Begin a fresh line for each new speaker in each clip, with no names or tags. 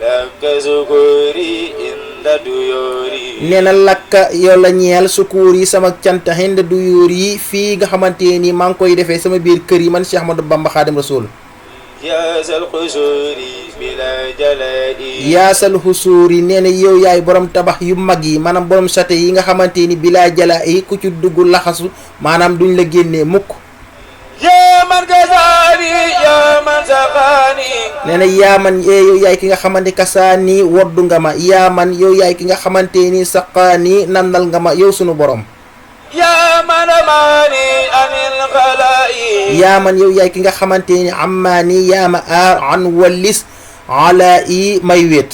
lakka sukuri inda duyori.
nee na lakka yow la ñeel sukuur yi sama cant hinda duyóor yi fii nga xamante ni maa ngi koy defee sama biir kër yi man Cheikh Ahmadou Bamba Xaadim Rasul.
yaasal xusuri bila jalai.
yaasal xusuur yi nee na yow yaay borom tabax yu mag yi maanaam borom chate yi nga xamante ni bilaa jala yi ku ci dugg laxasu maanaam duñ la génnee mukk.
yaa man kasaani yaa man saqaani.
nee na yaaman yow yaay ki nga xamante kasaani woddu nga ma yaaman yow yaay ki nga xamante ni saqaani nandal nga ma yow sunu borom.
yaa man amaani anil xalaa'i.
yaaman yow yaay ki nga xamante ni amaani yaa ma aar an wallis ala i may wéet.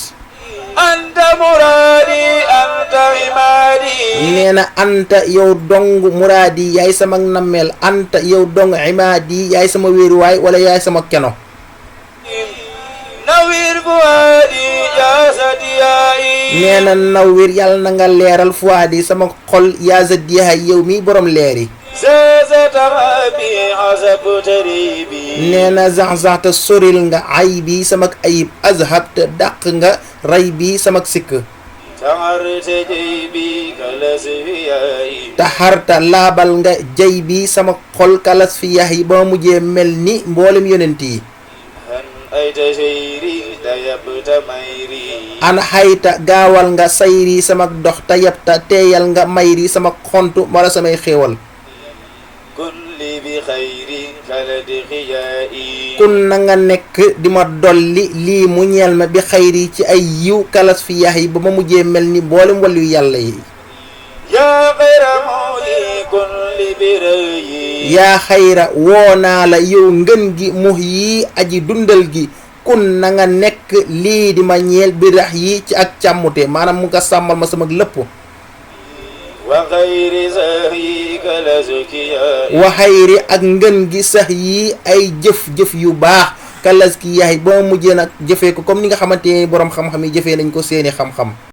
anta muraadi anta imaadi.
nee na anta yow dong muraadi yaay sama nammeel anta yow dong imaadi yaay sama wéeruwaay wala yaay sama keno.
nawir fuwaadi yaa sadiyaa'i.
nee na nawir yàlla na nga leeral fuwaadi sama xol yaa zaddiyaay yow mi borom leeri. nee na zaxzaxta soril nga ay bi sama ayib azhabta dàq nga ray bi sama sikk. taxarta laabal nga jay bi sama xol kalas fi yax yi ba mujjee mel ni mboolem yonent yi. an xayta gaawal nga sayri sama dox ta yabta teeyal nga mayri sama xontu wala samay xéewal. kun na nga nekk di ma dolli lii mu ñeel ma bi xayri ci ay yiw kalas fi yax yi ba ma mujjee mel ni mboolem wàllu yàlla yi. yaa xayra woo naa la yow ngën gi mux yi aji dundal gi kun na nga nekk lii di ma ñeel bi rax yi ci ak càmmute maanaam mu nga sàmmal ma sama lépp. wa xayri ak ngën gi sax yi ay jëf-jëf yu baax kalas ki yaay ba ma mujjee nag jëfee ko comme ni nga xamante ni boroom xam-xam yi jëfee nañ ko seeni xam-xam.